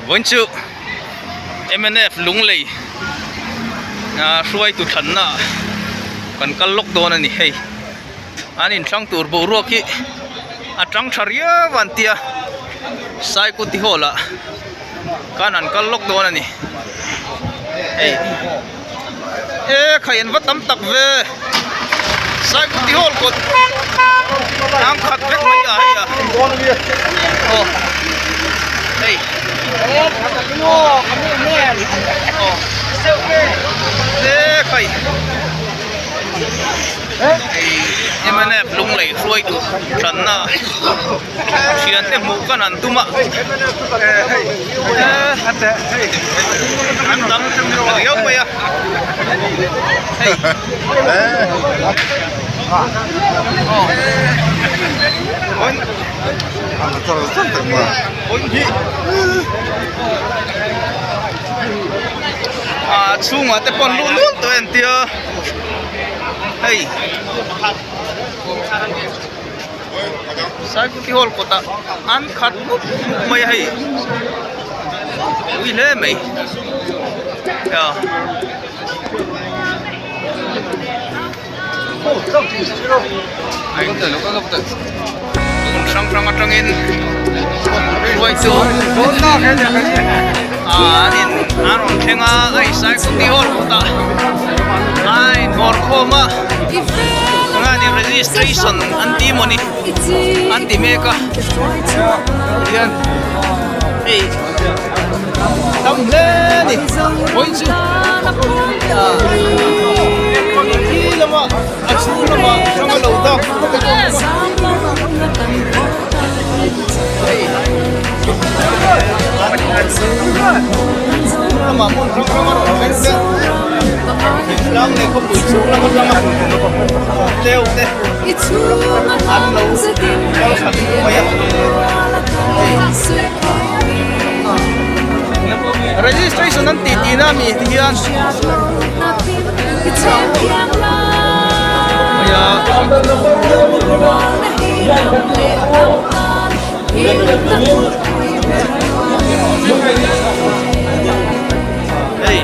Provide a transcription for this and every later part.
Vawiin chu mnf Lunglei ah hruaitu thlanna ah kan kal lawk dawn a ni hei an inthlang tur boruak hi a tang tha riau an tia Saikuti hall ah khan an kal lawk dawn a ni hei e khai an va tam tak ve Saikuti hall kawt ang khat vek mai a hei a aw hei aw e khai. Mnf Lunglei hruaitu tanna thiante hmuh kan han tum a an tam riau mai a hei a chhungah te pawh an luh nual tawh a entir hei Saikuti hall kawtah an khat mup mup mai a hei ui hle mai a. Hmun hrang hrang atangin hruaitu ah an in an rawn thleng a hei Saikuti hall kawtah a inhawr khawm a tunah ni registration an ti mawni an ti mek a tihian hei tam hle a ni vawiin chu ah khi lama a chhung lama hrang a lo dak hei lama hmun hrang hrang a rawn thleng te thingtlang leh khawpui chhung lam atanga tleu te an lo kal khat mai a hei. Registration an tih tihna ami ti hian hei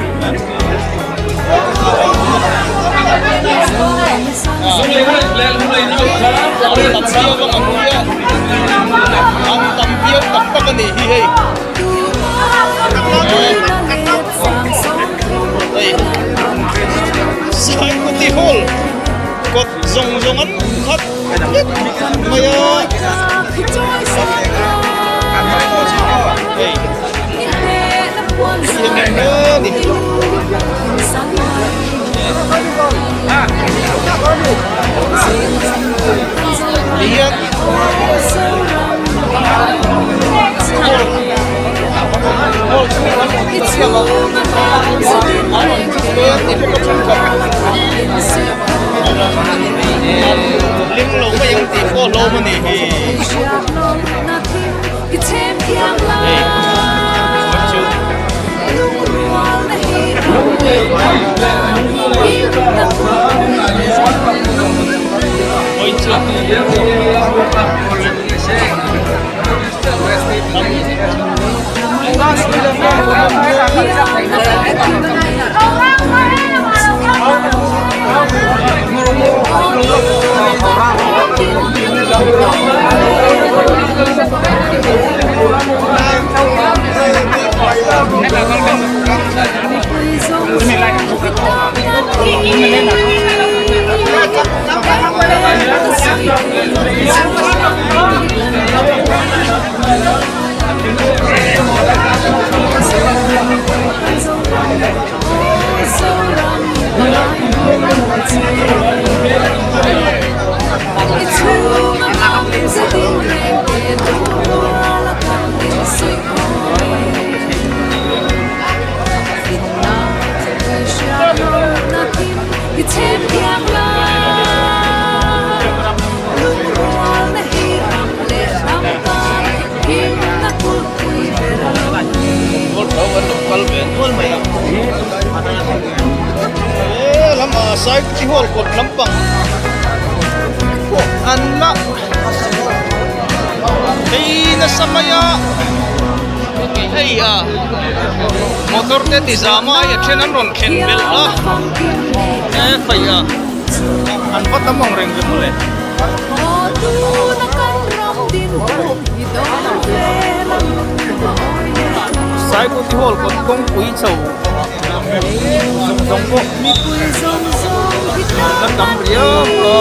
an tam viau tak tak a nih hi hei. Hei Saikuti hall kawt zawng zawng an khat vek mai a hei siam em em a ni. Tihian hall chhung lam a siam a an rawn thu dawn tih pawh ka thenkhat ling lo mai ang tih pawh hlawm a ni hi. Saikuti hall kawt lampang an la phei nasa mai a. Hei a motor te ti zam a hei a then an rawn thlen belh a e hei a an va tam ang reng ve mawle. Saikuti hall kawt kawngpui chho zawng zawng pawh an la tam riau a.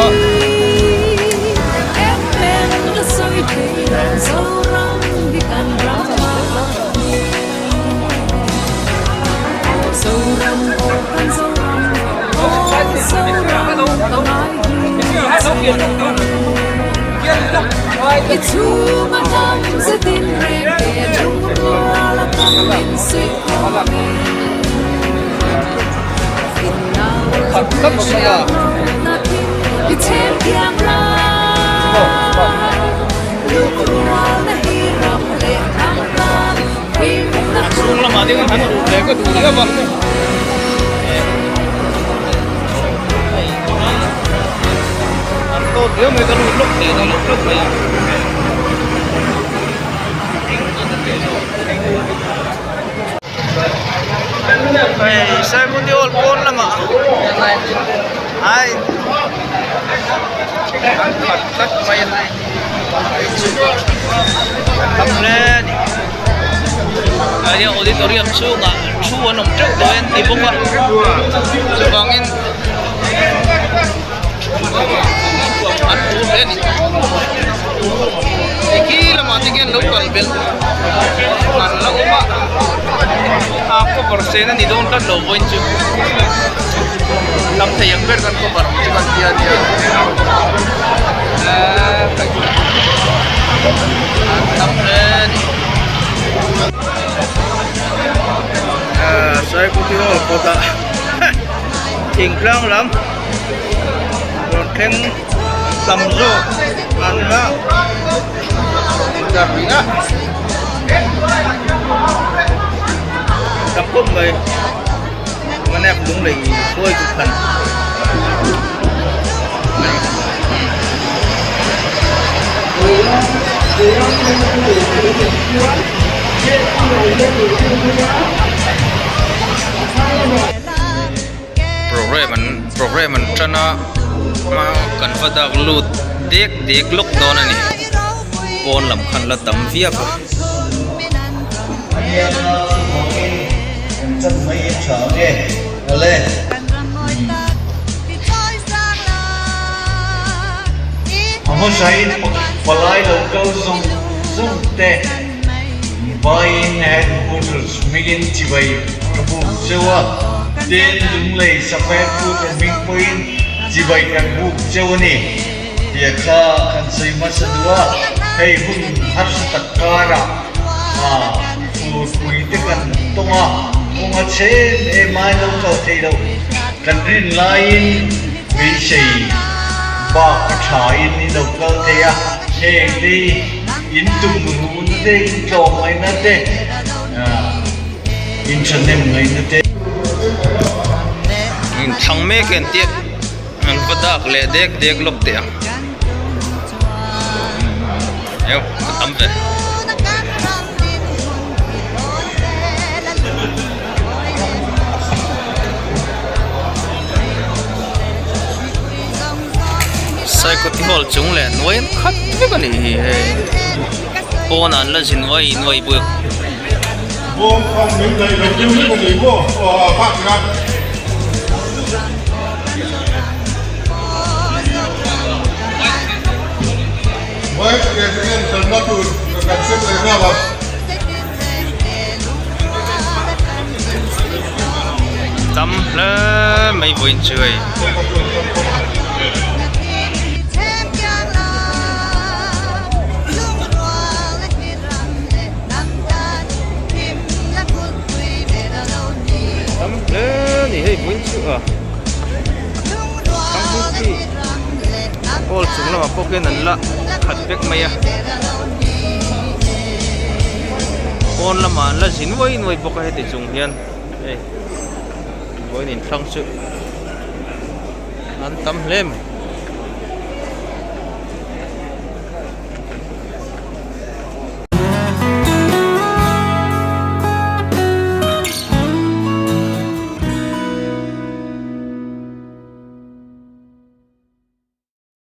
A chhung lamah ding an luh leh ka duh riau a. An tawt riau mai ka lut lawk thei lo lawk mai a. Hei Saimudi Hall pawn lamah ai an khat tlat mai a tam hle a ni ah hian auditorium chhungah thu an awm teuh tawh a an ti bawk a chuvangin an thu hle a ni hei khi lamah te khian lo kal belh an la awm a a cover sen a ni dawn tlat lo vawiin chu tam thei ang ber kan cover ang chu kan tia nia eee an tam hle a ni eee saikuti hall kawtah thingtlang lam. Rawn thleng tam zawk an la darh rih a tam khawp mai manek lunglei khawi chu khan Program an program an tan a hma kan va dak lut dek dek lawk dawn a ni pawn lam khan la tam viau a. Vawiin headquarters hmingin chibai ka buk cheu a, tin Lunglei Sapa headquarter hming pawhin chibai kan buk cheu a ni tih kha kan sawi hmasa duh a, hei hun harsa tak karah furpui te kan tawng a, kawng a chhem em ai lo kal thei lo kan rin laiin beisei bak a thain i lo kal thei a, heng te hi In tum ruhna te, in tlawm ngaihna te, in thahnem ngaihna te. In thlang mek en tih an va dak leh dek dek lawk teh ang. Eo ka tam ve. Saikawti hall chung leh hnuai an khat vek a nih hi hei pawnah an la zin uai nuai bawk. Tam hle mai vawiin chu hei. Tam hle a ni hei vawiin chu a. Hall chung lamah pawh khian an la khat vek mai a. Pawn lamah an la zi nuai nuai bawk a heti chung hian hei vawiin inthlang chu an tam hle mai.